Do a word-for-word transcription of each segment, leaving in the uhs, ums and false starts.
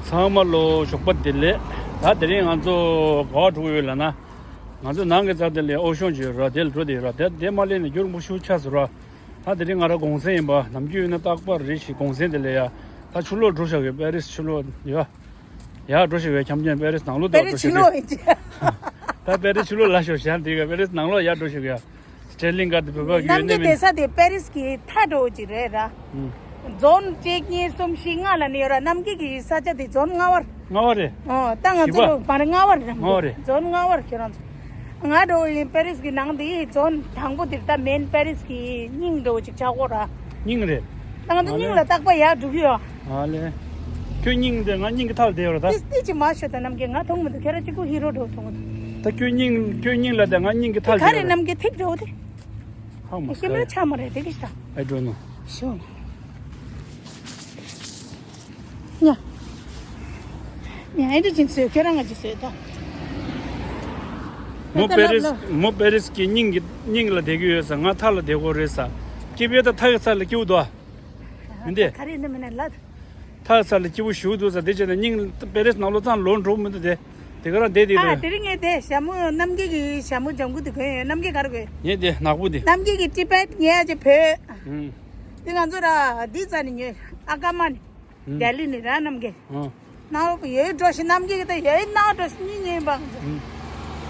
ཚང་མ་ལོ་ཞོགས་པ་བདེ་ལེགས། ད་དེ་རིང་ང་ཚོ་ག་པར་འགྲོ་གི་ཡོད་ལབ་ན། ང་ཚོ་ནང་གི་རྩ་དེ་ལས་ཨོ་ཤོང་བརྗོད་ར་དེ་ལ་འགྲོ་བསྡད་ཡོད་ར། དེ་དེ་མ་སླེབས་ནས་རྒྱུན་རིང་པོ་ཞིག་ཆགས་སོང་ར། ད་དེ་རིང་ང་ར་གུང་སེང་ཡིན་པ། ནམ་རྒྱུན་ཡིན་ན་རྟག་པར་རེ་ཞིག་གུང་སེང་དེ་ལ་ཡ། ད་ཕྱི་ལོགས་འགྲོ་བཞག་ཡོད། པེ་རིས་ཕྱི་ལོགས་ཡ། ཡར་འགྲོ་བཞག་ཡོད། འཁྱམ་འཁྱམ་པེ་རིས་ནང་ལོགས་དུ་པེ་རིས་འགྲོ་ཕྱི་བཞག་ལོགས་ཡོད། ཡིན་གྱི། ད་པེ་རིས་ཕྱི་ལོགས་ལ་ཤོར་བཞག་འདི་ག་པེ་རིས་ནང་ལོགས་ཡར་འགྲོ་བཞག་ཡོད། སི་ཊེ་ལིང་ག་དེ་བོད་པ་གི་ཡོད་ནམ་རྒྱུན་ནི་བསྡད་ས་དེ་པེ་རིས་ཀྱི་མཐའ་འགྲོ་གི་རེད་ར། ཨུམ། རྫོན་གཅིག་གཉིས་གསུམ་བཞི་ལྔ་ལ་ནི་ཡོད་ར། ནམ་རྒྱུན་གྱི་ས་ཆ་དེ་རྫོན་ལྔ་པ་རེད། ལྔ་པ་རེད། ཨོ། ད་ང་ཚོ་བཞི་པ། ལོ་མ་རེད། ལྔ་པ་རེད། ལྔ་པ་རེད། རྫོན་ལྔ་པ་རེད། ཁྱེད་རང་ཚོ། ང་འགྲོ་ཡིན་པེ་རིས་ཀྱི་ནང་དེ་རྫོན་དང་པོ་དེ་ད་མེན་པེ་རིས་ཀྱི་སྙིང་འགྲོ་གཅིག་ཆགས་གོ་ར། སྙིང་རེད། ད་ང་ཚོ་ཨ་སྙིང་ལ་ལས། རྟག་པ་ཡར་འགྲོ་གི་ཡོད། ཨ་ལས། ཁྱོད་སྙིང་དེ་ང་སྙིང་གི་ཐག་བསྡད་ཡོད་ར་ད། ཏིས་ཏིས་ཅིག་མ་ཤོད་ད་ནམ་རྒྱུན་ང་མཐོང་མི་འདུག་ཁྱེད་རང་གཅིག་པུ་ཧི་རོ་འགྲོ་མཐོང་གི་འདུག་ད་ཁྱོད་སྙིང་ཁྱོད་སྙིང་ལ་དེ་ང་སྙིང་གི་ཐག་ག་བསྡད་རེད། ཡོད་ར། ནམ་རྒྱུན་ཐིག་འགྲོ་དེ། ཧ་མ་ཤེས་མ་ཆ་མ་རེད་དེ་གི་ཤ། I don't know. ཤོ། ཉ། ཉ་ཨེ་འདྲ་ཅིག་བཟོས། ཁྱེད་རང་ང་ཅིག་བཟོས་ད། མོ་པེ་རིས་མོ་པེ་རིས་ཀྱི་སྙིང་གི་སྙིང་ལ་བསྡད་ཀྱི་ཡོད་ས། ང་མཐའ་ལ་བསྡད་དགོས་རེད་ས། སྐྱིད་པའི་ད་མཐའ་གི་ཚ་ལ་སྐྱིད་པོ་འདུག་ཨ། མི་འདི། ག་རེ་ནི་མི་ནི་ལ། མཐའ་ས་ལ་སྐྱིད་པོ་ཞུ་འདུག་ས། དེ་བྱས་ན་སྙིང་པེ་རིས་ནང་ལོགས་ཙང་ལོག་འགྲོ་མི་འདུག་དེ། དེ་ག་རང་བསྡད་དེ་ཨ། འདུག་དེ་རིང་ངས་དེ་ཞྭ་མོ་གནམ་རྒྱུན་གྱི་ཞྭ་མོ་ལྗང་གུ་དེ་གོན་ཡོད། གནམ་རྒྱུན་ག་རེ་གོན། ངས་དེ་ནག་པོ་དེ། གནམ་རྒྱུན་གྱི་ཊི་པེཊ་ངས་ཨ་ཅེ་བོད། ཨུམ། དེ་ང་ཚོ་ར་འདི་རྩ་ནས་ཉོས། ཨ་ཀ་མ་ནས། ཨུམ། ལྡི་ལི་ནས་ར་གནམ་རྒྱུན། ཨུམ། ནག་པོ་ཡོད་འགྲོ་ཞིག་གནམ་རྒྱུན་གྱི་ད་ཡོད་ནག་འགྲོ་ཞིག་གཉིས་ཉོས་པ་ང་ཚོ། ཨུམ།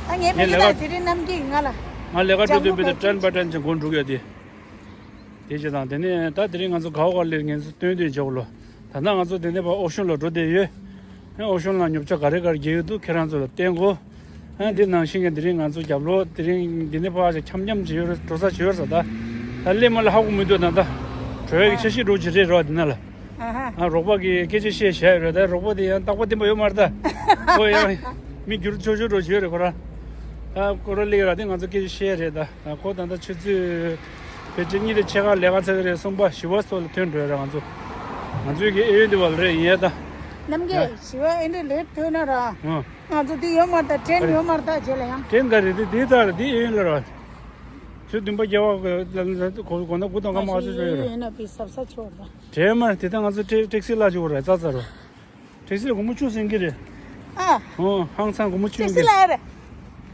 ད་ངས་ངས་ཕ་གི་ལས་ད་ཀ་དེ་རིང་གནམ་རྒྱུན་གྱི་ང་ལ། ང་ལས་ཀ་འགྲོ་ལྗང་གུ་དུས་བེ་ད་གོན་ཊན་པ་ཊན་ཅིག་གོན་འགྲོ་གི་ཡོད་དེ། དེ་བྱས་ཙང་དེ་ནས་ད་དེ་རིང་ང་ཚོ་ག་བ་ག་ལེར་ངས་ཚོ་སྟོན་སྟོན་བྱེད་དགོས་ལོ། ད་ལྟ་ང་ཚོ་དེ་ནས་ཕར་ཨོ་ཤོན་ལ་འགྲོ་བསྡད་ཡོད། ཨོ་ཤོན་ལ་ཉོ་ཆ་ག་རེ་ག་རེ་རྒྱག་གི་འདུག་ཁྱེད་རང་ཚོ་ལ་བསྟན་དགོས། ཨ་འདི་ནང་བཞིན་གྱི་དེ་རིང་ང་ཚོ་རྒྱབ་ལོགས་དེ་རིང་འདི་ནས་ཕར་ཞིག་འཁྱམ་འཁྱམ་བྱེད་ཡོད་རེད། འགྲོ་ས་བྱེད་ཡོད་རེད་ད། ད་སླེབས་མ་སླེབས་ཧ་གོ་མི་འདུག་ད་ལྟ་བྲོས་ཡག་གི་འཆར་གཞི་འགྲོ་གི་རེད་རོ། དེ་ན་ལ། ཨ་ཧ། ཨ་རོགས་པ་གིས་སྐད་ཆ་བཤད་བཞག་ཡོད་རེད། ད་རོགས་པ་དེ་ཡང་རྟག་པ་བརྟན་པ་ཡོད་མ་རེད་ད། ཁོ་ཡང་མི་འགྱུར་ཆོག་ཆོག་འགྲོ་བཞིན་ཡོད་རེད་ཁོ་རང་། ད་ཁོ་རང་སླེབས་ཡོད་ར། དེ་ང་ཚོ་སྐད་ཆ་བཤད་རེད་ད། ད་ཁོ་ད་ལྟ་ཆུ་ཚོད་ཕལ་ཆེར་གཉིས་དང་ཕྱེད་ཀ་ལས་ཀ་ཚར་གི་རེད། གསུམ་པ་བཞི་པ་སོགས་ལ་ཐོན་འགྲོ་ཡོད་ར་ང་ཚོ། ང་ཚོའི་གི་ཨེ་ཡོན་དེ་བ་ལ་རེད་ཡིན་ཡ་ད། གནམ་རྒྱུན་བཞི་པ་ཨེ་འདྲ་ལེ་ཐོན་ན་ར། ཨ། ང་ཚོ་དེ་ཡོད་མ་རེད་ད། ཊེན་ཡོད་མ་རེད་ད་རྗེས་ལ་ཡང་། ཊེན་ག་རེད་དེ་དེ་ད་རེད་དེ་ཨེ་ཡོན་ལ་ར། ཚོད་བདུན་པ་རྒྱལ་བ་གོ་གོ་ན་དགུ་དང་སྐར་མ་ཨ་ཚོད་ཡོད་ར། ཡོད་ན་པི་སབ་ས་ཆོར་ར། དྲན་མ་དེ་ལྟ་ང་ཚོ་ཊེ་ཊེག་སི་ལ་འཇུག་ར་ཙག་ཙག་རོ། ཊེག་སི་ལ་སྒོར་མོ་བཅུ་ཟིན་གི་རེད། ཨ། ཨོ་ཧང་སང་སྒོར་མོ་བཅུ་ཊེག་ཡིན་སི་གི། ལ་རེད།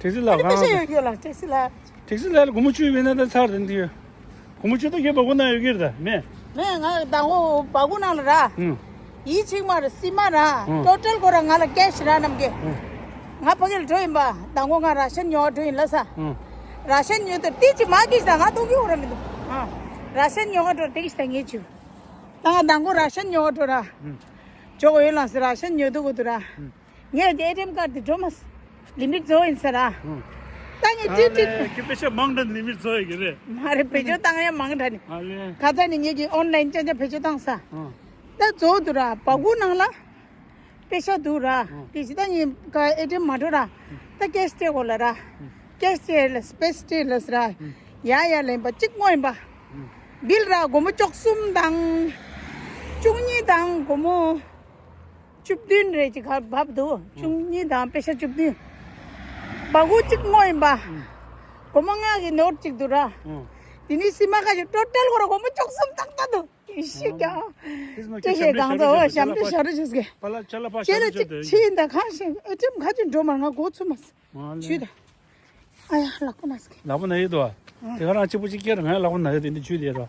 ཊེག་སི་ལ་ཨ་ནི་ཧང་པེ་ཤ་སང་ཡོད་རྒྱུ་ལ་ཊེག་སི་ལ། ཊེག་སི་ལ་སྒོར་མོ་བཅུ་ཡོད་ན་ད་ཚར་དེ་འདི་ཡོད། སྒོར་མོ་བཅུ་ད་ཁྱོད་སྦ་ཁུག་ནང་ཡོད་གི་རེད་ད་མེད། མེད་ང་དང་པོ་སྦ་ཁུག་ནང་ལ་ར། ཨུ། ཡིད་ཆེས་མ་ར་སི་མ་ར། ཨུ། ཊོ་ཊལ་ཁོ་ར་ང་ལ་ཀེཤ་ར་གནམ་རྒྱུན། ཨུ། ང་ཕ་གི་ལ་འགྲོ་ཡིན་པ། དང་པོ་ང་ར་ཤན་ཉོ་བ་འགྲོ་ཡིན་ལ་ས། ཨུ། ར་ཤན་ཉོ་དུ་ཏི་ཅི་མ་གིས་ད་ང་ཐུག་གི་ཧོ་ར་མི་འདུག་ཨ། ར་ཤན་ཉོ་བ་འགྲོ་ཏི་ཅི་ད་ངེས་ཆུ། ད་ང་དང་པོ་ར་ཤན་ཉོ་བ་འགྲོ་ར། ཨུ། ཇོ་ཡོད་ལ་སི་ར་ཤན་ཉོ་དུ་གོ་དུ་ར། ཨུ། ངས་ཀྱི་ཨེ་ཊི་ཨེམ་ཀར་དེ་འགྲོ་མ་སི། ལི་མིཊ་རྫོགས་ཡིན་ས་ར། ཨུ། ད་ངས་ཨ་ཏི་ཏི། ལས་ཁྱོད་པེ་ཤ་མང་དྲགས་ལི་མིཊ་རྫོགས་ཡོད་གི་རེད། མ་རེད་བེད་སྤྱོད་བཏང་ཡ་མང་དྲགས་ནི། ཨ་ལས། ཁ་ཚ་ནི་ངས་ཀྱི་ཨོན་ལན་ཅན་ཅན་བེད་སྤྱོད་བཏང་ས། ཨུ། ད་རྫོགས་འདུག་ར་སྦ་ཁུག་ནང་ལ། པེ་ཤ་འདུག་ར། ཨུ། དེ་ཞི་ད་ངས་ཀ་ཨེ་ཊི་ཨེམ་མ་འགྲོ་ར། ཨུ། ད་ཀེཤ་སྤྲད་དགོས་ལ་ར། ཨུ། ཀེཤ་སྤྲད་ལ་སི་པེ་སི་སྤྲད་ལ་སི་ར། ཨུ། ཡ་ཡ་ལེན་པ་གཅིག་དངོས་ཡིན་པ། ཨུ། བིལ་ར་སྒོར་མོ་བཅུ་གསུམ་དང་། བཅུ་གཉིས་དང་སྒོར་མོ། བཅུ་བདུན་རེད་ཅིག་ག་བབ་འདུག་བཅུ་གཉིས་དང་པེ་ཤ་བཅུ་བདུན། སྦ་ཁུག་གཅིག་དངོས་ཡིན་པ། སྒོར་མོ་ལྔ་གི་ནོར་གཅིག་འདུག་ར། དེ་ནི་སི་མ་ཁ་ཅིག་ཊོ་ཊལ་ཁོ་ར་སྒོར་མོ་བཅུ་གསུམ་ཏག་ཏག་འདུག་ཤི་ཀྱང་། ཏེས་མ་ཁྱེད་ཅེ་ཞབས་བྲོ་གང་ཚོ་ཞབས་བྲོ་ཞབས་བྲོ་ཞབས་བྲོ་ཞུས་ཀྱི། པ་ལ་ཅ་ལ་པ་ཅེ་ལ་ཞབས་བྲོ་ཅིག་ཅོ་ཆི་ཡིན་ད་གང་ཞིག་ཨེ་ཊི་ཨེམ་ཁ་ཅིག་འགྲོ་མར་ང་གོ་ཚུ་མ་སི། ཨ་ལེ། ཇུས་ད། ཨ་ཡ་ལག་པ་ན་སི་ཀི། ལག་པ་ན་ཡོད་དོ། དེ་ག་རང་གཅིག་པུ་གཅིག་སྐྱེར་ང་ལག་པ་ན་ཡོད་དེ་འདི་ཇུས་དེ་རོ།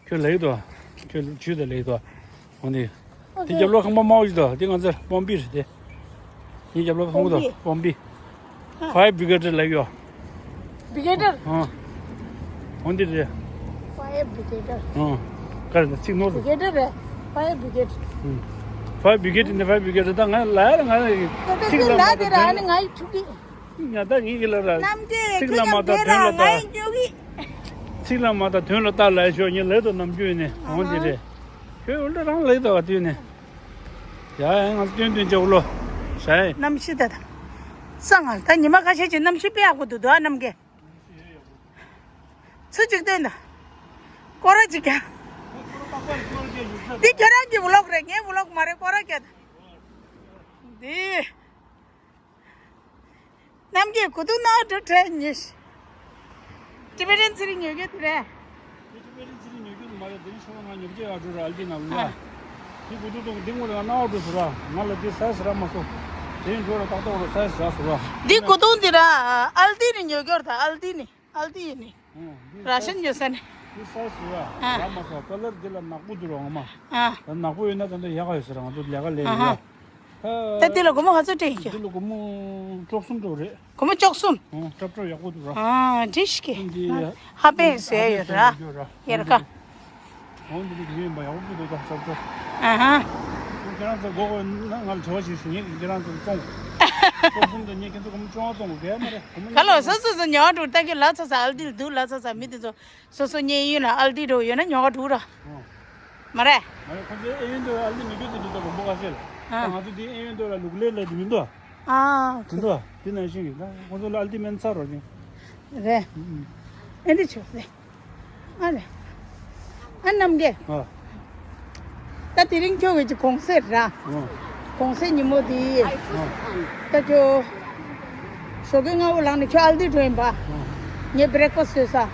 ཁྱོད་ལ་ཡོད་དོ། ཁྱོད་ཇུས་དེ་ལ་ཡོད་དོ། འོ་འདི། འདི་རྒྱབ་ལོགས་ཁང་པ་དམར་པོ་ཞིག་དོ། འདི་ང་ཚོར་པོམ་པི་རེད་དེ། འདི་རྒྱབ་ལོགས་ཁང་པ་དོ་པོམ་པི། པོམ་པི། ཧ། ཕ་ཡར་བི་གེ་ཊར་ལ་ཡོད། བི་གེ་ཊར། ཨ། འོ་འདི་རེད། ཕ་ཡར་བི་གེ་ཊར། ཨ། ག་རེ་ད་ཚིག་ནོར་བི་གེ་ཊར་རེད། ཕ་ཡར་བི་གེ་ཊར། ཨ། ཕ་ཡར་བི་གེ་ཊར་ནི་ཕ་ཡར་བི་གེ་ཊར་ད་ང་ལ་ཡར་ང་ཚིག་ལ་མ་ད་དོན་ལ། ང་ཡི་ཆུ་གི། ང་ད་ངེད་ཀྱི་ལ་ར། གནམ་གྱི་ཚིག་ལ་མ་ད་དོན་ལ་ད། ཚིག་ལ་མ་ད་དོན་ལ་ད་ལ་ཤོག་ངས་ལས་དོ་ནམ་རྒྱུན་ནས་འོང་འདི་རེད། ཁྱོད་འོན་ཏེ་རང་ལས་དོ་བ་དུས་ནས། ཡ་ཡ་ང་སྟོན་སྟོན་ཅོག་ལོ། ཤའི། གནམ་གཤིས་ད་ད། སང་ང་ད་ཉི་མ་ཁ་ཤས་ཀྱི་གནམ་གཤིས་དཔེ་ཡག་པོ་འདུག་དོ་ཨ་གནམ་གྱི། ཚུ་གཅིག་སྟོན་ད། སྐོར་ར་གཅིག་རྒྱག་འདི་ཁྱོད་རང་གི་བི་ལོག་རེད། ངའི་བི་ལོག་མ་རེད། སྐོར་ར་རྒྱག་འདི། གནམ་གྱི་གུ་དུ་ནག་འགྲོ་བྲལ་ཉིས། ཊི་བེ་ཊན་ཚེ་རིང་ཉོ་རྒྱུ་དེ་རེད། ཊི་བེ་ཊན་ཚེ་རིང་ཉོ་རྒྱུ་མ་རེད། དེ་རིང་ཤོག་ང་ཉོ་རྒྱུ་ཡག་འགྲོ་ར་ཨལ་ཌི་ནང་ལ། ཨ། འདི་དགུ་ཐུག་ཐུག་འདི་ངོ་ལ་ང་སྣང་བ་འགྲོ་སོང་ར། ང་ལ་འདི་ཟ་ཟེར་ར་མ་སོང་། དེ་ཡིན་འགྲོ་ར་ཏག་ཏག་ར་ཟ་ཟེར་ར་སོང་ར། འདི་དགུ་ཐུག་འདི་ར་ཨལ་ཏི་ནས་ཉོ་རྒྱུ་ར། ད་ཨལ་ཏི་ནས། ཨལ་ཏི་ཡིན་ནི། ཨང་། འདི་ར་ཤན་ཟ་ཉོ་ས་ནས། འདི་ཟ་ཟེར་ར། ཨ། ར་མ་སོང་། ཀ་ལར་འདི་ལ་ནག་པོ་འདུག་ར་ངོ་མ། ཨ། ད་ནག་པོ་ཡོད་ན་ད་འདི་ཡག་ག་ཡོད་ཟེར་ར། ང་ཚོ་ལས་ཀ་ལས་ཡོད་ར། ད་འདི་ལ་སྒོར་མོ་ག་ཚོད་སྤྲད་ཡིན་ཀྱང་། འདི་ལ་སྒོར་མོ་བཅུ་གསུམ་འགྲོ་རེད། སྒོར་མོ་བཅུ་གསུམ། ཨང་། སྲབ་སྲབ་ཡག་པོ་འདུག་ར། ཨ། འགྲིག་ཤག་གི། འདི་ཧ་པན་ཟེར་ཡོད་ར། ཡར་ཀ། འོ་འདི་འདི་ཡིན་པ་ཡག་པོ་འདུག་ད་སྲབ་སྲབ། ཨ་ཧ། ཁྱེད་རང་ཚོ་དགོས་དགོས་ན་ང་ལ་དྲི་བ་ཞིག་ཞུ། ངས་ཁྱེད་རང་ཚོ་ལ་བཙོང་། བཅུ་གསུམ་དང་ངས་ཁྱེད་ཚོ་སྒོར་མོ་བཅོ་ལྔ་བཙོང་དགོས་གལ་མ་རེད། སྒོར་མོ་ག་ལོ་སོ་སོ་སོ་ཉོ་འགྲོ་ལྟ་གི་ལ་ཚ་ཚ་ཨལ་ཏི་ལ་འདུག་ལ་ཚ་ཚ་མི་དེ་ཚོ་སོ་སོ་གཉེན་ཡུལ་ལ་ཨལ་ཏི་འགྲོ་ཡོད་ན་ཉོ་ག་འགྲོ་ར། ཨོ། མ་རེད། མ་རེད། ཁོ་ཚོའི་ཨེ་ཡོན་དུ་ཨ་ལི་མི་རྒྱུ་དེ་འདུག་ད་གོམ་པོ་ཁ་ཤས་ལ། ཨ། ད་ང་ཚོ་འདི་ཨེ་ཡོན་དུ་ལ་ལུག་ལེ་ལ་དེ་མི་འདུག་ཨ། ཨ། དེ་འདུག་ཨ། དེ་ནང་བཞིན་གྱི་ད་ཁོ་ཚོ་ལ་ཨ་ལི་མེན་ཚར་རོ་ཅིང་། རེད། ཨ་འདི་ཆོག་རེད། ཨ་རེད། ཨ་རྣམ་རྒྱལ། ཨ། ད་དེ་རིང་ཁྱོད་ཀྱི་གོང་སེར་ར། ཨ། གོང་སེར་ཉིན་མོ་དེ། ཨ། ད་ཁྱོད། ཞོགས་ཀས་སྔ་པོ་ལངས་ནས་ཁྱོད་ཨལ་ཏི་འགྲོ་ཡིན་པ། ཨ། ངས་བྷི་རེག་ཕ་སི་བཟོས་ས།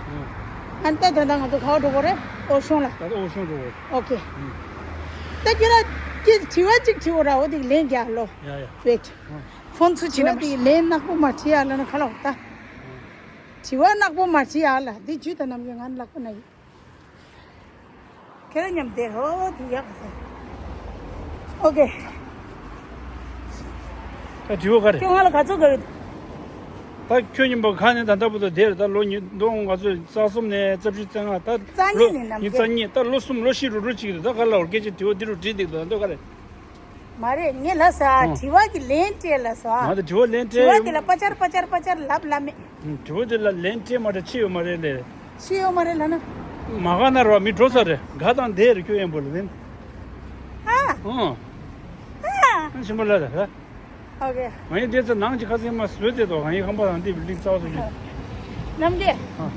ཨ། ཨ་ནི་ད་ད་ལྟ་ང་ཚོ་ག་པར་འགྲོ་དགོས་རེད། ཨོ་གཞུང་ལ། ད་ལྟ་ཨོ་གཞུང་འགྲོ་དགོས། ཨོ་ཁེ། ཨ། ད་ཁྱོད་ར་ཁྱེད་དྲི་བ་གཅིག་དྲི་འོ་ར། འོ་དེ་ལན་རྒྱག་ལོ། ཡ་ཡ། ཝེཊ། ཨ། ཕོན་ཚུར་བྱིན་ན། དྲི་བ་དེ་ལན་ནག་པོ་མ་དྲིས་ཡ་ལ་ན་ག་ལ་འོ་ད། ཨ། དྲི་བ་ནག་པོ་མ་དྲིས་ཡ་ལ་འདི་ཇུས་དང་རྣམ་རྒྱལ་ང་ནི་ལག་པ་ན་ཡིན། ཁྱེད་རང་མཉམ་དེ་རོ་དེ་ཡག་ཟེར། ཨོ་ཁེ། ད་དྲི་བ་ག་རེ། ཁྱོད་ང་ལ་ག་ཚོད་དགའ་ཡོད། ད་ཁྱོད་ཉིན་པ་ག་ནས་ད་ལྟ་བུ་དང་དེར་ད་ལོ་ཉིས་སྟོང་ང་ཚོས་རྩ་གསུམ་ནས་རྩ་བཞི་རྩ་ལྔ་ད་རྩ་གཉིས་ལོ་ནས་ནམ་ཉིས་རྩ་རྒྱུན་གཉིས་ད་ལོ་གསུམ་ལོ་བཞི་རུ་རུ་ཅིག་རེད། ད་ག་ལ་བར་སྐད་ཆ་དྲི་བ་འདི་རུ་དྲིས་འདུག་ད་ལྟ་ག་རེ། མ་རེད། ངས་ལབ་ས། ཨོ། དྲི་བ་གི་ལན་སྤྲད་ལབ་ས། ང་ད་དྲི་བ་ལན་སྤྲད་དྲི་བ་ཡོད། དེ་ལ་པ་ཅར་པ་ཅར་པ་ཅར་ལབ་ལབ་མེད། ཨུམ། དྲི་བ་དེ་ལ་ལན་སྤྲད་མ་རེད། ཕྱི་ཡོད་མ་རེད་ལས། ཕྱི་ཡོད་མ་རེད་ལབ་ན། མ་ག་ན་རོ་མི་འགྲོ་ས་རེད། ག་དང་དེ་རེད་ཁྱོད་ཡན་པོ་ལ་ལན། ཨ། ཨོ། ཨ། ཨ་ཆེན་པོ་ལ་རེད། ཨོ་ཁེ། ང་ཡི་དེ་ཚོ་ནང་གི་ཁ་སེང་མ་བཟོས་དེ་དོ་ང་ཡི་ཁང་པ་དང་དེ་བི་ལིང་རྩ་བ་སོ་ཡིན། རྣམ་རྒྱལ། ཨ།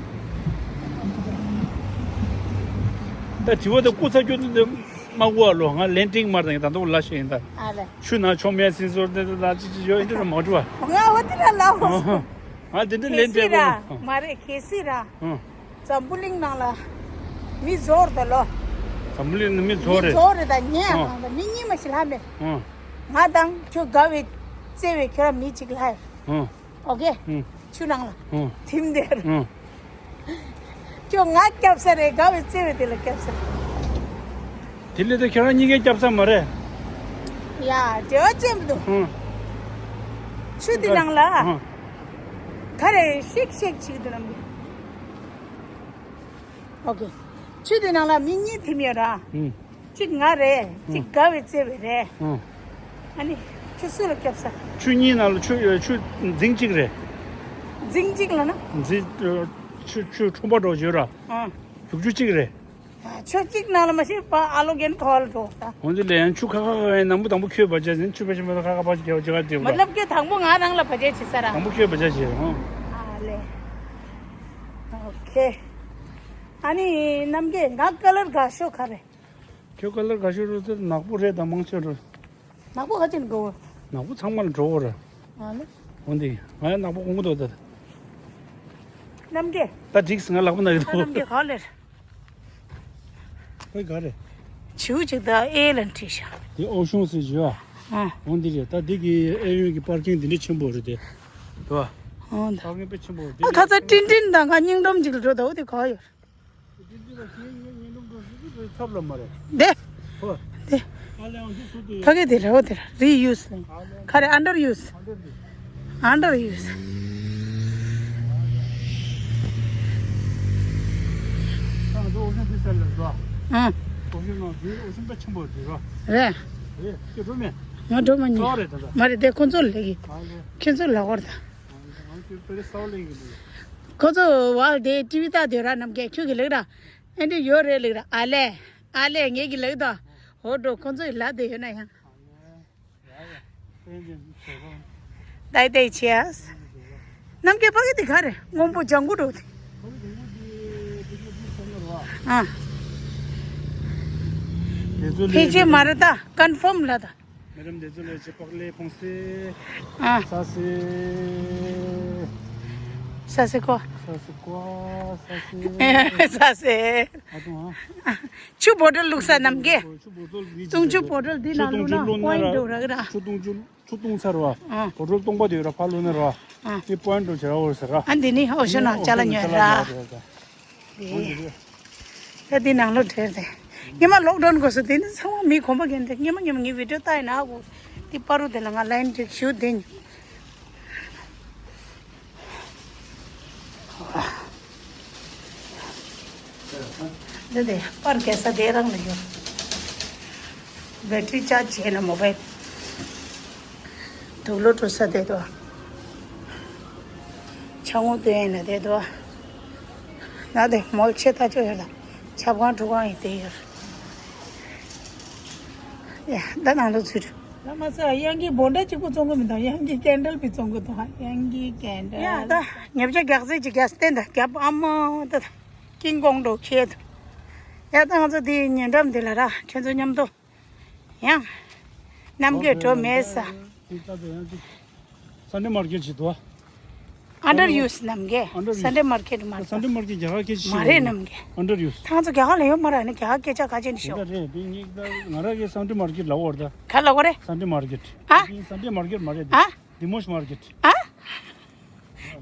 ད་དྲི་བ་དེ་ཀུ་ཚ་རྒྱུ་དེ་མ་གོ་བ་ལོ། ང་ལན་ཏིང་མར་དང་ད་དུང་ལ་ཤེས་ཡིན་ད། ཨ་ལེ། ཆུ་ནང་ཆོ་མེད་སིན་སོར་དེ་ད་ཅི་ཅི་ཡོད་ཨིན་དྲི་མ་འགྲོ་བ། ང་བ་དེ་ལ་ལ་བ། ཨ་དེ་འདྲ་ལན་ཏེ་གོ། མ་རེད་གལ་སྲིད་ར། ཨ། འཛམ་བུ་གླིང་ནང་ལ་མི་རྫོགས་རེད་ད་ལོ། འཛམ་བུ་གླིང་ནང་མི་རྫོགས་མི་རེད། རྫོགས་རེད་ད། ངས་ཨ། ང་ད་མི་གཉིས་མ་ཞིག་ལྷག་མེད། ཨ། ང་དང་ཁྱོད་དགའ་བའི་བརྩེ་བའི་ཁྱོད་ར་མི་གཅིག་ལྷག་ཡོད། ཨ། ཨོ་ཁེ། ཨུམ། ཆུ་ནང་ལ། ཨུམ། ཐིམ་དེར། ཨུམ། ཁྱོད་ང་སྐྱབས་ས་རེད། དགའ་བའི་བརྩེ་བའི་དེ་ལ་སྐྱབས་ས་རེད། དེ་ལས་ད་ཁྱེད་རང་གཉིས་ཀའི་སྐྱབས་ས་མ་རེད། ཡ་འབྲེལ་བ་ཅན་མི་འདུག་ཨུམ། ཆུ་དེ་ནང་ལ། ཨུམ། ག་རེ་ཤིག་ཤིག་བྱེད་ཀྱི་འདུག་ནམ་གི། ཨོ་ཁེ། ཆུ་དེ་ནང་ལ་མི་གཉིས་ཐིམ་ཡོད་ར། ཨུམ། གཅིག་ང་རེད། གཅིག་ཨང་། དགའ་བའི་བརྩེ་བའི་རེད། ཨང་། ཨ་ནི་ཁྱོད་སུ་ལ་སྐྱབས་ས། ཆུ་གཉིས་ནང་ལ་ཆུ་ཆུ་འཛིང་གཅིག་རེད། འཛིང་གཅིག་ལ་ན། འཛིང་ཆུ་ཆུ་ཁྲོན་པ་འགྲོ་བརྗོད་ར། ཨང་། རྒྱུག་ཆུ་གཅིག་རེད། ཆུ་གཅིག་ནང་ལ་མ་ཤེས་པ་ཨ་ལོ་རྒན་ཐོག་ལ་འགྲོ་ད། འོན་ཏེ་ལས་ཡང་ཆུ་ཁ་ཁ་ཁ་ཡིན་ནམ་བུ་དང་པོ་ཁྱོད་བ་ཅེས་ཟིན་ཆུ་བ་ཤིན་པ་ཁ་ཁ་བ་ཅེས་བ་ཅེས་བ་ཅེས་བ། མ་ལབ་ཀྱི་དང་པོ་ང་རང་ལ་བ་ཅེས་བྱེད་ས་ར། དང་པོ་ཁྱོད་བ་ཅེས་བྱེད་ར། ཨ་ལེ། ཨོ་ཁེ། ཨ་ནི་རྣམ་རྒྱལ་ང་ཀ་ལར་དགའ་ཤོས་ག་རེ། ཁྱོད་ཀ་ལར་དགའ་ཤོས་རུ་དེ་ནག་པོ་རེད་དང་མང་ཆེ་རུ། ནག་པོ་ག་ཅིག་འགྲོ། ནག་པོ་ཚང་མ་ལ་འགྲོ་བོ་ར། ཨ་ལེ། འོན་ཏེ་ང་ཡང་ནག་པོ་གོང་གོ་འདུག་ད། རྣམ་རྒྱལ། ད་འགྲིགས་ང་ལག་པ་ན་གི་འདུག་རྣམ་རྒྱལ་ག་ལེར། ཨེ་ག་རེ། བྱིའུ་ཅིག་ད་ཨེ་ལ་འཁྲིད་ཤག་དེ་ཨོ་ཤོང་ཟེར་བྱིའུ་ཨ། ཨ། འོན་ཏེ་རེད། ད་འདི་གི་ཨེ་ཡོན་གི་པར་ཀིང་འདི་འདྲ་ཆེན་པོ་རེད་དེ། དུ་བ། ཨོ་ད། པར་ཀིང་དཔེ་ཆེན་པོ་རེད། ཨ་ཁ་ཚ་ཏིན་ཏིན་དང་ང་སྙིང་འདོམ་ཅིག་ལ་འགྲོ་ད། འོ་དེ་ག་ཡོད། དེ་ཕ་གི་དེ་རེད་འོ་དེ་རེད། རི་ཡུ་སི་ལ་ཁ་རེ་ཨན་ཌར་ཡུ་སི། ཨན་ཌར་ཡུ་སི། ཨང་། རེད། ང་འགྲོ་མ་ཉན། མ་རེད་དེ་ཁོང་ཚོ་ལ་ལས་ཀྱི། ཁྱོད་ཚོ་ལ་གོ་ར་ད། ཁོ་ཚོ་བ་དེ་ཊི་ཝི་ལྟ་དེ་ར་རྣམ་རྒྱལ་ཁྱོད་ཀྱི་ལེགས་ར། ཨེ་འདྲ་ཡོད་རེད་ལེགས་ར། ཨ་ལས། ཨ་ལས་ངེད་ཀྱི་ལེགས་དོ། འོ་འགྲོ་ཁོ་ཚོ་ཡི་ལ་དེ་ཡོད་ན་ཡང་། ད་ལྟའི་ཆེ་ཨ། རྣམ་རྒྱལ་ཕ་གི་དེ་ག་རེད། སྔོན་པོ་ལྗང་གུ་འགྲོ་དེ། ཨ། ཕལ་ཆེར་མ་རེད་ད། ཀོན་ཕོམ་ལ་ད། मेडम दे दो ले चिपक ले फोंसे। हाँ। सासे। ས་སེ་ཀོ། ས་སེ་ཀོ། ས་སེ། ས་སེ། ཨ་ཏོ་ཨ། ཆུ་བོ་ཊལ་བླུགས་ས་རྣམ་རྒྱལ། ཆུ་བོ་ཊལ་འདི་བཏུང་ཆུ་བོ་ཊལ་འདི་ནང་བླུགས་ན་པོ་ཡིན་ཊི་འགྲོ་རག་ར། ཆུ་བཏུང་ཆུ་ཆུ་བཏུང་ཚར་བ། ཨ། བོ་ཊལ་སྟོང་པ་དེ་ར་ཕར་བླུགས་ན་ར། ཨ། དེ་པོ་ཡིན་ཊི་འགྲོ་བྱ་བ་ཟེར་ར། ཨ་འདི་ནི་ཨོ་ཤ་ན་ཅ་ལག་ཉོས་ར། འོ་འདི་རེད། ད་འདི་ནང་ལོགས་འདྲེར་དེ། སྔོན་མ་ལོག་ཌའོན་དགོས་སོ་དེ་ནི་ཚང་མ་མི་གོམ་པ་རྒན་དེ་སྔོན་མ་སྔོན་མ་ངའི་བི་ཌིའོ་ལྟ་ཡིན་ན་ཧ་གོ། དེ་པ་རུ་དེ་ལ་ང་ལའིན་འགྲིག་ཞུ་དེ་ནི། འདི་དེ་པར་རྒྱག་ས་དེ་རང་ལ་ཡོད། བེ་ཊི་རི་ཅཱར་ཇི་བྱས་ན་མོ་བེལ། དུག་ལོག་འགྲོ་ས་དེ་དོ། ཆང་འུ་སྟོན་ཡིན་ན་དེ་དོ། ན་དེ་མོལ་ཆེ་ཐག་ཆོད་ཡོད་ལ། ཆབ་ཁང་ཁྲུ་ཁང་ཡིན་དེ་ཡོད། ཡ་ད་ནང་ལོགས་ཚུད། ད་མ་ཟད་གཡང་གི་བོ་ཌ་གཅིག་པུ་བཙོང་གི་མི་འདུག་གཡང་གི་ཀེན་ཌལ་པི་བཙོང་གི་འདུག་གཡང་གི་ཀེན་ཌལ། ཡ་ད་ཉེ་ཆར་རྒྱག་རྩེ་གཅིག་རྒྱག་སྟེ་ད་རྒྱབ་ཨ་མ་ད་ཀིང་ཀོང་འགྲོ་ཁྱེད། ཡ་ད་ང་ཚོ་དེ་ཉེ་འགྲམ་དེ་ལ་ར་ཁྱེད་ཚོ་མཉམ་དུ། ཡང་། རྣམ་རྒྱལ་འགྲོ་མེད་ས། ས་ཌེ་མར་ཀེཊ་ཞིག་འདུག་ཨ། ཨན་ཌར་ཡུ་སི་རྣམ་རྒྱལ། ས་ཌེ་མར་ཀེཊ་མ་རེད། ས་ཌེ་མར་ཀེཊ་རྒྱ་གར་སྐད་ཆ་ཞིག་མ་རེད་རྣམ་རྒྱལ། ཨན་ཌར་ཡུ་སི། ད་ང་ཚོ་རྒྱ་གར་ལ་ཡོད་མ་རེད་ནི་རྒྱ་གར་སྐད་ཆ་ག་ཅན་ཤོག་དེ་ད་རེད་དེ་ངས་ད་ང་རང་གིས་ས་ཌེ་མར་ཀེཊ་ལབ་པ་རེད་ད། ག་ལབ་པ་རེད། ས་ཌེ་མར་ཀེཊ། ཨ། དེ་ས་ཌེ་མར་ཀེཊ་མ་རེད་དེ། ཨ། དེ་མོ་ཤི་མར་ཀེཊ། ཨ།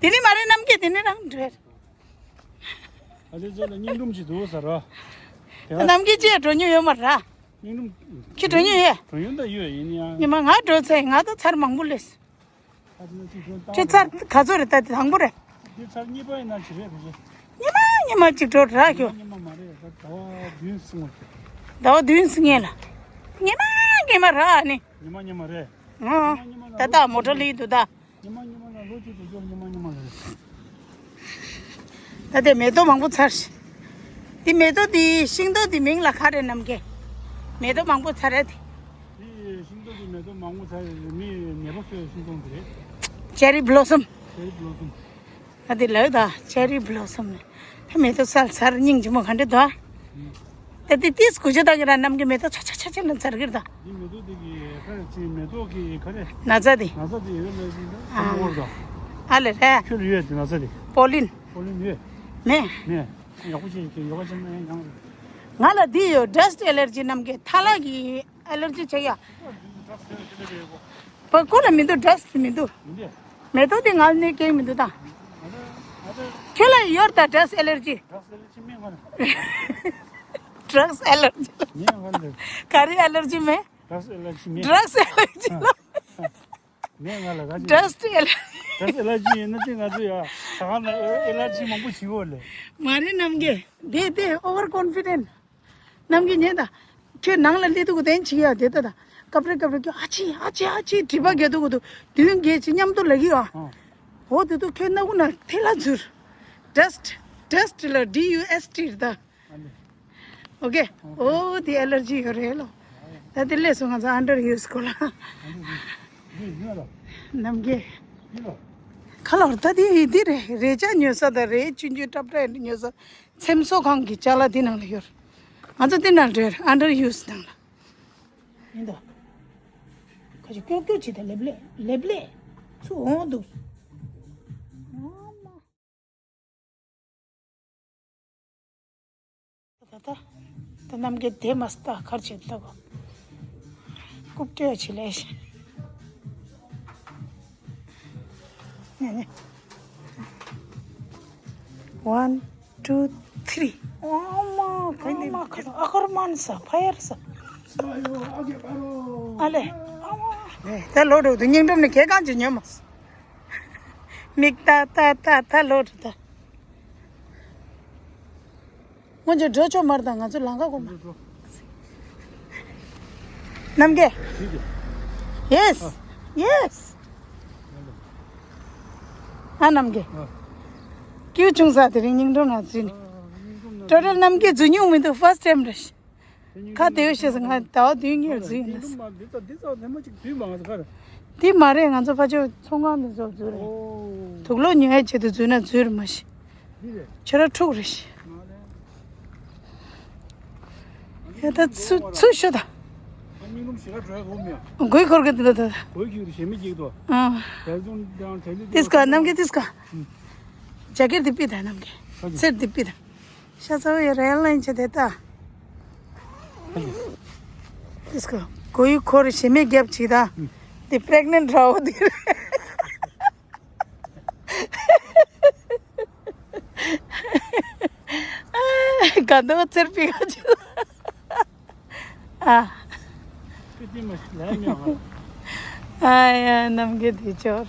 དེ་ནི་མ་རེད་རྣམ་རྒྱལ་དེ་ནི་རང་འགྲོ་ཡ་རེད། ཨ་ལེ་ཚོ་ལ་སྙིང་རུམ་ཅིག་འདུག་ཟེར་རོ། རྣམ་རྒྱལ་ཅེས་འགྲོ་མྱོང་ཡོད་མ་རེད། སྙིང་རུམ། ཁྱེད་འགྲོ་མྱོང་ཡོད། འགྲོ་མྱོང་ད་ཡོད་ཡིན་ཡང་། ཉི་མ་ང་འགྲོ་ཚར་ཡིན་ང་ད་ཚར་མང་པོ་སླེབས། ཁྱེད་ཚར་ག་ཚོད་རེད་ད་དེ་དང་པོ་རེད། འདི་ཚར་གཉིས་པ་ཡིན་ན་ཅི་རེད་རེད། ཉི་མ་ཉི་མ་གཅིག་འགྲོ་ར་ཁྱོད། ཉི་མ་མ་རེད་ད་ཟླ་བ་བདུན་སྲིང་བ་ཁྱོད། ཟླ་བ་བདུན་སྲིང་ངེ་ལ། ཉི་མ་ཉི་མ་ར་ནི། ཉི་མ་ཉི་མ་རེད། ཨང་། ད་ལྟ་མོ་ཊ་ལི་འདུག་ད། ཉི་མ་ཉི་མ་ལ་ལོ་གཅིག་ཏུ་སྐྱོར་ཉི་མ་ཉི་མ་ལ་རེད། ད་དེ་མེ་ཏོག་མང་པོ་ཚར་ཤི། དེ་མེ་ཏོག་དེ་ཤིང་ཏོག་དེ་མིང་ལ་ག་རེ་རྣམ་རྒྱལ། མེ་ཏོག་མང་པོ་ཚར་རེད་དེ། དེ་ཤིང་ཏོག་དེ་མེ་ཏོག་མང་པོ་ཚར་རེད་མི་ནད་པ་གསོ་བའི་ཤིང་ཏོག་དེ་རེད། ཅེ་རི་བྷི་ལོ་སམ། ཅེ་རི་བྷི་ལོ་སམ། ད་དེ་ལོས་ད་ཅེ་རི་བྷི་ལོ་སམ་ནི། ད་མེ་ཏོག་སལ་ཚར་སྙིང་རྗེ་མོ་ག་འདྲ་འདུག་ད་དེ་ཏིས་གུ་ཅོ་ད་གི་ར་རྣམ་གི་མེ་ཏོག་ཆ་ཆ་ཆ་ཆ་ན་ཚར་གི་ར་ད། འདི་མེ་ཏོག་དེ་གི་ཁ་རེ་ཅི་མེ་ཏོག་གི་ཁ་རེ། ན་ཚ་དེ། ན་ཚ་དེ་ཡོད་ལ་ཅི་ད་ཨ། ཚ་མོ་བར་ད། ཨ་ལེ་རེད། ཁྱོད་ལ་ཡོད་དེ་ན་ཚ་དེ། པོ་ལིན། པོ་ལིན་ཡོད། མེད། མེད། ཡག་པོ་བྱས་ཀྱི་ཡོ་ག་བྱས་ན་ཡང་ཡང་རེད། ང་ལ་འདི་ཡོད་ཌ་སི་ཊི་ཨེ་ལར་ཇི་རྣམ་གི་ཐ་ལག་གི་ཨེ་ལར་ཇི་བྱེད་ཡ། པ་ཀུ་ལ་མི་འདུག་ཌ་སི་ཊི་མི་འདུག་མི་འདུག་མེ་ཏོག་དེ་ང་ལ་ནི་སྐྱེ་མི་འདུག་ད། ང་ཚོ་ང་ཚོ་ཁྱོད་ལ་ཡོད་ད་ཌ་སི་ཊི་ཨེ་ལར་ཇི། ཌ་སི་ཊི་ཨེ་ལར་ཇི་མེད་ང་ལ། ཌ་རག་སི་ཨེ་ལར་ཇི། མེད་ང་ལ། ག་རེ་ཨེ་ལར་ཇི་མེད། ཌ་རག་སི་ཨེ་ལར་ཇི་མེད། ཌ་རག་སི་ཨེ་ལར་ཇི་ལ། མེད་ང་ལ་ག་ཅི། ཌ་སི་ཊི་ཨེ་ལར། ཌ་སི་ཊི་ཨེ་ལར་ཇི་ཡིན་ན་དེ་ང་ཚོ་ཡ་ཟ་ཁང་ལ་ཨེ་ལར་ཇི་མང་པོ་བྱེད་འོ་ལེ། མ་རེད་རྣམ་རྒྱལ་དེ་དེ་ཨོ་ཝར་ཀོན་ཕི་ཌེན་ཊི། རྣམ་རྒྱལ་ཉན་ད། ཁྱོད་ནང་ལ་སླེབས་དུས་གདན་ཅིག་ཡ་དེ་ད་ད། སྐབས་རེ་སྐབས་རེ་ཁྱོད་ཨ་ཅི་ཨ་ཅི་ཨ་ཅི་དྲི་བ་རྒྱག་དུས་གོ་དུ་མདུན་རྒྱལ་ཅིག་མཉམ་དུ་ལ་གི་ཨ། ཨ། འོ་དེ་དུས་ཁྱོད་སྣ་ཁུག་ན་ཐལ་ལ་འཛུལ། ཌ་སི་ཊི། ཌ་སི་ཊི་ལ་ཌི་ཡུ་ཨེསི་ཊི་རེད་ད། ཨ་ནི། ཨོ་ཀེ། ཨོ་ཀེ། འོ་དེ་ཨེ་ལར་ཇི་ཡོད་རེད་ལོ། ད་དེ་སླེབས་སོང་ང་ཚོ་ཨན་ཌར་ཡུ་སི་སྐོར་ལ། ཨ་ནི་འདི་འདི་ཡོད་ལོ། རྣམ་རྒྱལ། འདི་ལོ། ཁ་ལོར་ད་དེ་འདི་རེད་རས་ཆ་ཉོ་ས་དང་རས་ཆུང་ཆུང་ཊབ་ཊབ་ཉོ་ས། འཚེམ་བཟོ་ཁང་གི་ཅ་ལག་འདི་ནང་ལ་ཡོད། ང་ཚོ་འདི་ནང་འགྲོ་ཨན་ཌར་ཡུ་སི་ནང་ལ། ཡིན་ད། ཁ་ཅིག་ཀྱོག་ཀྱོག་བྱེད་དང་ལེབ་ལེབ་ལེབ་ལེབ་ཚུར་འོང་འདུག་ད་ད་ད་རྣམ་རྒྱལ་དེ་མ་སྟ་ཁར་བྱེད་ལྟ་གོ། རྐུབ་སྐྱོད་བྱེད་ལས་ཤིག་ནས་ནས། One, two, three. ཨ་མ་ཨ་མ་ཁ་ཨ་ཁར་མན་ས་ཕ་ཡར་ས། ཨ་ལེ། ཨ་མ། ད་ལོ་འགྲོ་དུས་སྙིང་འགྲོམ་ནས་གས་གང་ཅི་ཉོ་མ། མིག་ཏ་ཏ་ཏ་ཏ་ལོ་འགྲོ་ད། སྔོན་ཆད་འགྲོ་ཆོག་མར་དང་ང་ཚོ་ལང་ཀ་གོ་མ། རྣམ་རྒྱལ། Yes. Yes. ཨ་རྣམ་རྒྱལ། ཀྱུ་ཆུང་ས་དེ་རིང་སྙིང་འགྲོམ་ན་འཛུལ་ནས། ཊོ་ཊལ་རྣམ་རྒྱལ་འཛུལ་མྱོང་མི་འདུག་ཕར་སི་ཊེམ་རེད། ཁ་དེ་ཡོད་ཤེས་སུ་ང་ཟླ་བ་བདུན་ཉེར་འཛུལ་ཡིན་ད། འདི་མ་རེད་ང་ཚོ་ཕ་ཆོས་ཚོང་ཁང་དུ་འཛུལ་འཛུལ་རེད། དུག་ལོག་ཉོ་ཡ་ཆེད་དུ་འཛུལ་ན་འཛུལ་རེད་མ་གཞི། ཁྱོད་ར་ཕྲུག་རེད་ཤི། ཡ་ད་ཚུ་ཚུ་ཤོད་ད། སྙིང་རླུང་ཞེ་དྲག་འགྲོ་ཡ་གོ་མེད། དགོད་ཁོར་གི་འདུག་ད། དགོད་ཁྱོད་ཞེ་མི་སྐྱིད་དོ། ཨ། བལ་ཙོང་དང་བལ་ལི་ཏིས་ཀ་རྣམ་རྒྱལ་ཏིས་ཀ། ཇ་ཀེར་འདི་པི་ད་ནམ་གི། ཨ་ཅེ། ཚེར་འདི་པི་ད། ཤ་ཚ་བའི་རེ་ལན་ཆེ་དེ་ད། ཨ་ཅེ། དིས་ཀོ། གོ་ཡུ་འཁོར་ཞེ་མེད་རྒྱབ་ཅིག་ད། ཨུ། འདི་པྲེག་ནེན་འདྲ་བོ་འདི་རེད། ག་འདོ་ཚེར་པི་ག་ཅི། ཨ། ཨ་ཡ་ནམ་གི་དེ་ཅོར།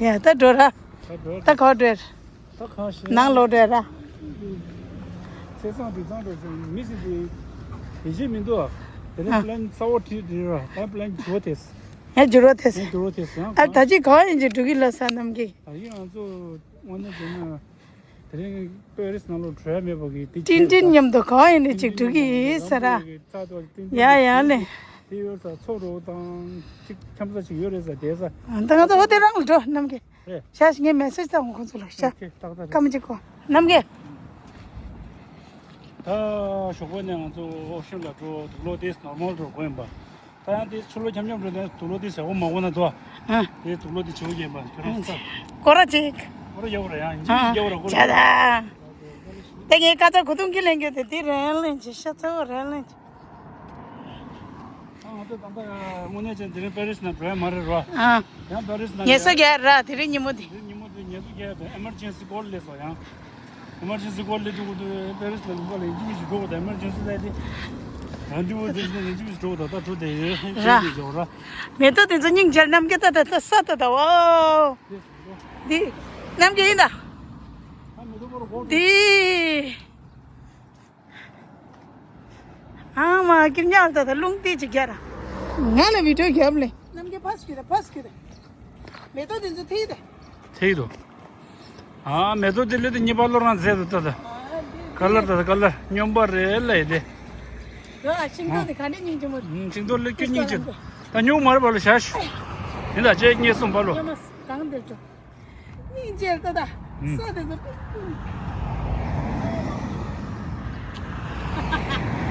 ཡ་ད་འགྲོ་ར། ད་འགྲོ་ར། ད་ག་འགྲོ་ར། ད་གང་ཤེས། ནང་ལོག་འགྲོ་ར། ཚེས་བཟང་དུས་བཟང་འགྲོ་ཞིང་མི་ཟིན་དུས་དེ་བཞིན་མི་འདུག་དེ་ནས་ཨ། པི་ལན་གསར་བ་ཁྲིད་འདྲི་ར། ད་པི་ལན་འགྱུར་བ་ཐེབས། ཡ་འགྱུར་བ་ཐེབས། ཡ་འགྱུར་བ་ཐེབས་ཡང་ཨ། ད་ཅི་ག་ཡིན་ཅི་འགྲོ་གི་ལ་ས་ནམ་གི། ད་ཡིན་ང་ཚོ་དངོས་གནས་བྱས་ན། དེ་རིང་པེ་རིས་ནང་ལོགས་བྲོས་མེད་པ་གི་དེ་ཏིན་ཏིན་མཉམ་དུ་གང་ཡིན་ནས་ཅིག་འགྲོ་གི་ཡིན་ས་ར། ཡ་ཡ་ལེ། དེ་ཡོད་ས་ཚོ་རོགས་དང་ཅིག་འཆམ་ས་ཅིག་ཡོད་རེད་ས་དེ་ས། ད་ང་ཚོ་འོ་དེ་རང་ལ་འགྲོ་ནམ་གི། རེད། ཤ་ཞིག་ངས་མེ་སེ་ཇི་བཏང་ཁོང་ཚོ་ལ་ཤ། ཨོ་ཁེ་ཏག་ཏག་རེད། སྐར་མ་གཅིག་གོ་ནམ་གི། ད་ཞོགས་པ་ནས་ང་ཚོ་ཨོ་ཤིན་ལ་འགྲོ་དུག་ལོག་དེ་ནོར་མལ་འགྲོ་དགོས་ཡིན་པ། ད་ཡང་དེ་ཕྱི་ལོགས་འཁྱམ་འཁྱམ་འགྲོ་དེ་དུག་ལོག་དེ་ཟེར་བ་མ་གོ་ན་དོ། ཨ། དེ་དུག་ལོག་དེ་བྱེད་དགོས་ཡིན་པ་ཁྱོད་རང་ས། སྐོར་ར་ཅིག་སྐོར་ར་རྒྱག་དགོས་ར་ཡང་ཨ། ཡིན་རྒྱག་དགོས་ར་སྐོར་ར། ཇ་ད། ད་ངས་ཀ་ཚ་གོ་ཐུང་གི་ལེན་རྒྱུ་དེ་དེ་རན་ལེན་ཅིག་ཤ་ཚ་བོ་རན་ལེན་ཅིག་ཨ་ང་ཚོ་ད་ལྟ་དངོས་གནས་ཅན་དེ་རིང་པེ་རིས་ནང་འགྲོ་ཡ་མ་རེད་རོ། ཨ། ཡང་པེ་རིས་ནང་ཉལ་ས་རྒྱག་ར་དེ་རིང་ཉིན་མོ་དེ། དེ་རིང་ཉིན་མོ་དེ་ཉལ་ས་རྒྱག་དེ་ཨེ་མར་ཇེན་སི་ཀོལ་སླེབས་སོང་ཡང་། ཨེ་མར་ཇེན་སི་ཀོལ་སླེབས་དུས་དེ་པེ་རིས་ནང་ལུང་པ་ལ་ཡིན་གཅིག་མིན་གཅིག་འགྲོ་དགོས་དེ་ཨེ་མར་ཇེན་སི་སླེབས་དེ། རང་འདྲི་བོ་དེ་ནས་ཡིན་གཅིག་མིན་གཅིག་འགྲོ་དགོས་ད་ད་འགྲོ་དེ་ཡོད་ར། ཡོད་ར། མེ་ཏོག་དེ་ཚོ་སྙིང་རྗེ་ནམ་མཁའ་ད་ད་ད་ས་ད་ད་ཨོ། དེ་འདི། ནམ་མཁའ་ཡིན་ད། ཨ་མེ་ཏོག་པོ་ར་སྒོ་འདི། ཨ་མ་ཀིར་ཉལ་ད་ད་རླུང་རྟས་ཅིག་རྒྱག་ར། ང་ལ་བི་ཌིའོ་རྒྱབ་ལེ། ནམ་མཁའ་ཕ་སི་ཁྱོད་ད་ཕ་སི་ཁྱོད་ད། མེ་ཏོག་དེ་ཚོ་ཐིག་ད། ཐིག་འདུག་ཨ་མེ་ཏོག་དེ་ལས་དེ་གཉིས་པ་ལོ་རང་མཛེས་འདུག་ད་ད། ཨ་དེ་ཀ་ལར་ད་ད་ཀ་ལར་སྨྱོན་པ་རེད་ལ་ཡི་དེ། ཡ་ཤིང་ཏོག་དེ་ག་འདྲ་སྙིང་རྗེ་མོ་རེད། ཤིང་ཏོག་ལས་ཀྱི་སྙིང་རྗེ་འདུག་ད་ཉུང་མ་རེད་པ་ལོ་ཞག་ཤུ། ཡིན་ད་ཅེ་གཉིས་གསུམ་པ་ལོ། ཡ་མ་གང་འདིར་འགྲོ། སྙིང་རྗེ་ལྟ་ད། ཨུམ། ས་དེ་ཚོ།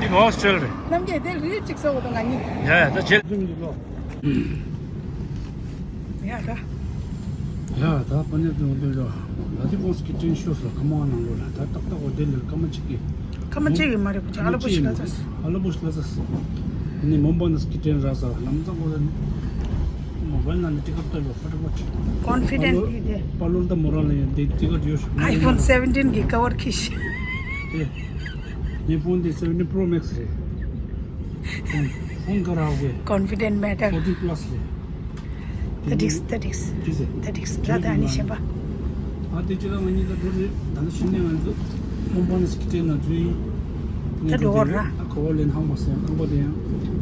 འདི་ག་བ་སྤྲེལ་རེད། ནམ་རྒྱལ་དེ་རིལ་གཅིག་བཟོ་དགོས་ང་གཉིས། ཡ་ཡ་ད་བྱེད་ཐུབ་འདུག་ལོ། ཡ་ད། ཡ་ད་པ་ནེ་ཙོང་དེ་ལོ། ལ་དེ་ཀོང་སི་ཀི་ཏྲེན་ཤོར་སོ་ཁ་མ་ནང་ལོ་ལ་ད་ཏག་ཏག་འོ་དེ་ལོ་ཀ་མ་ཅིག་གི། ཀ་མ་ཅིག་གི་མ་རེད་བུ་ཅག་ཨ་ལ་པོ་ཤི་ལ་ཚ། ཨ་ལ་པོ་ཤི་ལ་ཚ། ནི་མོན་པ་ནི་སི་ཀི་ཏྲེན་ར་ས་ལམ་ཚང་གོ་ལ་ནི། མོ་བལ་ན་ནི་ཏི་ཀ་ཊ་ལོ་ཕ་ཏི་ཕ་ཏི། ཀོན་ཕི་ཌེན་ཊི་དེ། པ་ལོར་ད་མོ་ར་ལ་ཡ་དེ་ཏི་ཀ་ཊ་ཡོ་ཤ། ཨའི་ཕོན་སེ་བེན་ཊིན་གི་ཀ་བར་ཁི་ཤི། དེ། ངའི་ཕོན་དེ་སེ་བེན་ཊིན་པྲོ་མེག་སི་རེད། ཕོན་ཕོན་ག་ར་ཝེ། ཀོན་ཕི་ཌེན་ཊི་མེ་ཊར། ཕོར་ཊིན་པ་ལ་སི་རེད། ད་ཏིག་སི་ད་ཏིག་སི། ཏིག་སི། ད་ཏིག་སི་ར་ད་ཨ་ནི་ཤེས་པ། ཨ་དེ་ཅི་ལ་ང་གཉིས་ད་འགྲོ་རེད། ད་ནི་ཕྱི་ནས་ང་ཚོ་ཀོན་པ་ནི་སི་ཀི་ཏྲེན་ན་འཛུལ་ཡིན། ད་འགྲོ་བ་ར། ཨ་ཁོ་བོ་ལེན་ཧང་མ་སེ་ཡང་རྐང་པ་དེ་ཡང་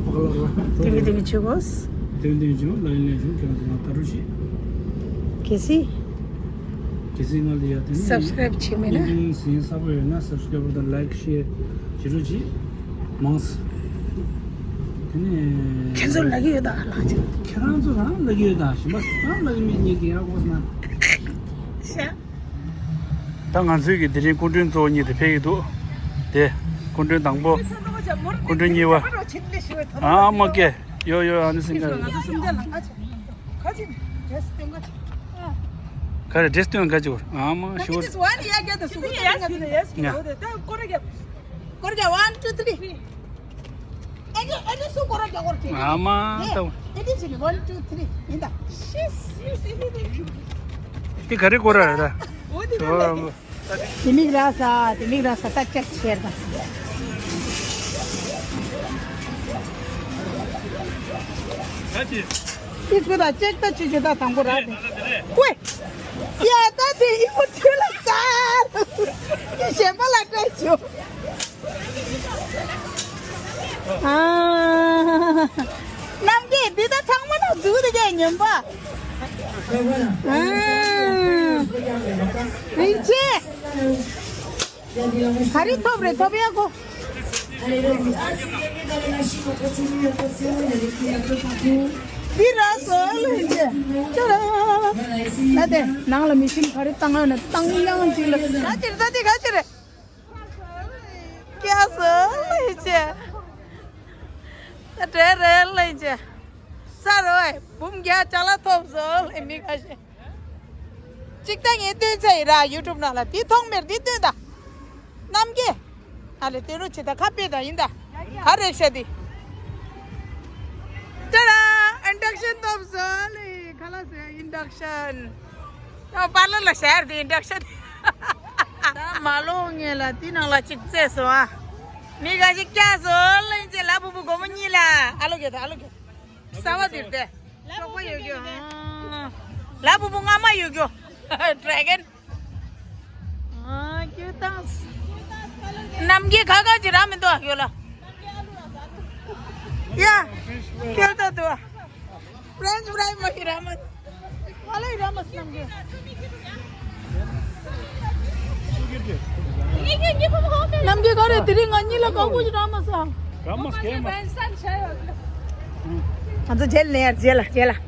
ཕ་ག་ལ་ར། དེ་གི་དེ་གི་ཆུ་གོས། དེ་དེ་ཆུ་ལ་ཡིན་ལེན་ཆུ་ཁྱེད་རང་ཚོ་ང་ད་རུ་ཤི། གལ་སྲིད། གལ་སྲིད་ང་ལ་ཡ་དེ་ནི་སབ་སི་ཀ་རེབ་བྱེད་མེད་ན། ཡིན་ཡིན་ཟིན་ས་བོ་ཡོད་ན་སབ་སི་ཀ་རེབ་དང་ལའིག་ཤེར་བྱེད་རོགས་གྱིས། མང་སི། དེ་ནས། ཁྱེད་ཚོར་ལབ་ཀྱི་ཡོད་ད་ལགས་ཀྱི། ཁྱེད་རང་ཚོ་རང་ལབ་ཀྱི་ཡོད་ད་གཞན་པ་རང་ལབ་ཀྱི་མེད་ངེད་ཀྱི་ཡག་པོ་ན། ཤ། ད་ང་ཚོའི་གི་དེ་རིང་སྐུ་མགྲོན་གཙོ་བོ་གཉིས་དེ་ཕེབས་ཀྱི་འདུག་དེ་སྐུ་མགྲོན་དང་པོ། སྐུ་མགྲོན་གཉིས་པ། ཨ་མ་ཀེ། ཡོ་ཡོ་ཨ་ནི་སིང་ག་ང་ཚོ་སུམ་བརྒྱ་ལ་ཁ་ཆེ། ཁ་ཆེ། ཌེ་རེ་སི་སྟོན་ཁ་ཆེ། ཁ་རེ་ཌེ་རེ་སི་སྟོན་ཁ་ཆེ་བར་ཨ་མ་ཤི་བར། ཡ་ཡ་ཡ་ཡ། སྐོར་རྒྱག one two three། ཨེ་ནི་ཨེ་ནི་སུ་སྐོར་རྒྱག་སྐོར་ཆེ། ཨ་མ་ད། ཨེ་ནི་ཆེ་ནི་one two three་ཡིན་ད། དེ་ག་རེ་སྐོར་ར་རེད་ད། དེ་མིག་ར་ས་དེ་མིག་ར་ས་ད་ཅག་ཆེར་ད། ད་ཅི། ཏི་སུ་ད་ཅེག་ད་ཅི་ཅི་ད་དང་པོ་ར་དེ། ཀོས། ཡ་ད་དེ་ཡི་མོ་ཁྱོད་ལ་ཙར། ཁྱོད་གཞན་པ་ལ་སྤྲད་ཆོག་ཨ། རྣམ་རྒྱལ་འདི་ད་ཚང་མ་ན་འཛུལ་དེ་གས་ཉན་པ། ཨ། རིན་ཆེན། ག་རེ་ཐོབ་རེད་ཐོབ་ཡ་གོ། འདི་ར་སོ་ལ་ཡིན་ཏེ། ཅོ་ར། ན་དེ་ནང་ལ་མི་ཤིན་ག་རེ་བཏང་ཡོད་ན་བཏང་ཡང་ཅིག་ལ་ག་ཅི་རེད་ད་དེ་ག་ཅི་རེད། ཀྱ་སོ་ལ་ཡིན་ཏེ། ད་དྲན་རེད་ལ་ཡིན་ཏེ། ས་རོ་ཨེ་འབུམ་བརྒྱ་ཅ་ལག་ཐོབ་སོ་ལ་མི་ག་ཤེས། ཅིག་ད་ངས་སྟོན་ཚར་ཡིན་ར་ཡུ་ཊུབ་ནང་ལ། དེ་མཐོང་མེད་དེ་སྟོན་ད། རྣམ་རྒྱལ། ཨ་ལེ་སྟོན་རོགས་བྱེད་ད། ཁ་དཔེ་ད་ཡིན་ད། ག་རེ་ཤ་དེ། ཏྲ་ར། ཨིན་ཌག་ཤན་ཐོབ་སོང་ཨ་ལེ། ཁ་ལག་ཟ་ཡ་ཨིན་ཌག་ཤན། ཨ་པར་ལར་ལ་ཤར་དེ་ཨིན་ཌག་ཤན། ད་མ་ལོ་ངེས་ལ་དེ་ནང་ལ་ཅིག་བཙལ་སོང་ཨ། མི་འགའ་ཞིག་བསྐྱལ་སོང་ལེན་ཅེ་ལ་བུ་བུ་སྒོར་མོ་གཉིས་ལ། ཨ་ལོ་གྱོད་ད་ཨ་ལོ་གྱོད། གསར་པ་དེར་བལྟས། ཤོག་པ་ཡོད་རྒྱུ། ལ་བུ་བུ་རྔ་མ་ཡོད་རྒྱུ། ཌེ་གོན། ཨ་ཁྱོད་ཏང་། རྣམ་རྒྱལ་ཁ་ཁ་ཅིག་རག་མི་འདུག་ཨ་ཁྱོད་ལ། ཡ། ཁྱོད་ད་འདུག་ཨ། ཕྲེན་ཆི་ཕ་རའི་མ་ཡི་རག་མ། ང་ལ་ཡི་རག་མ་སི་རྣམ་རྒྱལ། རྣམ་རྒྱལ་ག་རེ་དེ་རིང་ང་གཉིས་ལ་དགའ་པོ་ཞིག་རག་མ་སོང་། རག་མ་སྐད་མ། ང་ཚོ་རྗེས་ལ་ནས་ཡར་རྗེས་ལ་རྗེས་ལ།